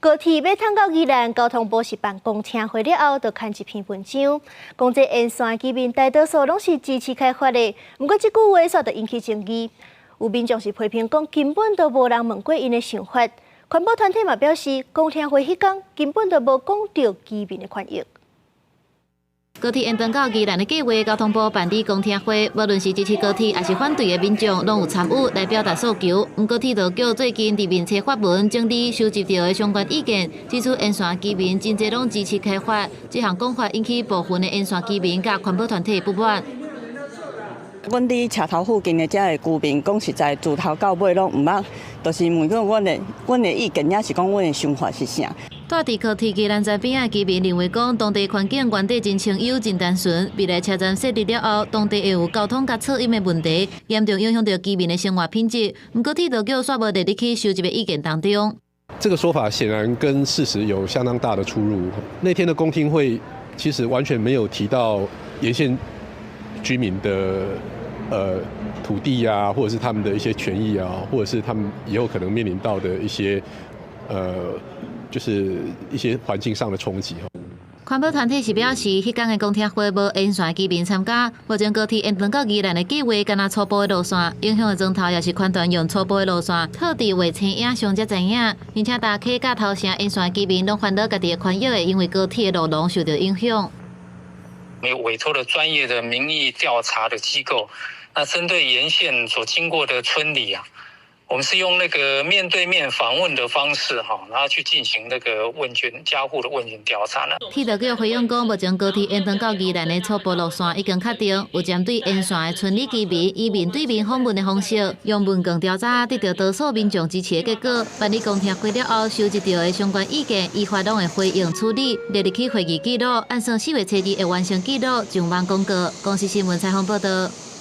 高鐵欲通到宜蘭，交通部是辦公聽會了後，就刊一篇文章，講這沿線居民大多數攏是支持開發的。毋過這句話煞就引起爭議，有民眾是批評講根本都無人問過𪜶的想法。環保團體嘛表示，公聽會彼工根本就無講著居民的權益。高鐵延長到宜蘭的計劃，交通部辦理公聽會，無論是支持高鐵抑是反對的民眾，攏有參與來表達訴求。毋過鐵道局最近佇面冊發文整理收集著的相關意見，指出沿線居民真濟攏支持開發，這項講法引起部分的沿線居民佮環保團體不滿。阮佇車頭附近的遮个居民，講實在，自頭到尾攏毋捌，就是問講阮的意見，抑是講阮的想法是啥。住佇高鐵宜蘭站邊仔的居民認為講，當地環境原底真清幽、真單純。未來車站設立了後，當地會有交通佮噪音的問題，嚴重影響著居民的生活品質。毋過鐵道局煞無列入去收集的意見當中。這個說法顯然跟事實有相當大的出入。那天的公聽會其實完全沒有提到沿線居民的土地啊，或者是他們的一些權益啊，或者是他們以後可能面臨到的一些就是一些環境上的衝擊。環保團體是表示，彼工的公聽會無沿線居民參加，目前高鐵延長到宜蘭的計劃，敢若初步的路線，影響的磚頭也是寬斷用初步的路線，特地畫青影上才知影。而且大溪佮頭城沿線居民攏煩惱家己的權益會因為高鐵的路廊受著影響。我們委託了專業的民意調查的機構，那針對沿線所經過的村里啊，我們是用那個面對面訪問的方式，哈，然後去進行那個問卷家戶的問卷調查呢。鐵道局回應講，目前高鐵延長到宜蘭的初步路線已經確定，有針對沿線的村里居民以面對面訪問的方式，用問卷調查得到多數民眾支持的結果。辦理公聽會了後，收集著的相關意見，依法攏會回應處理，列入去會議記錄，按算4月初二會完成記錄，上網公告。公視新聞採訪報導。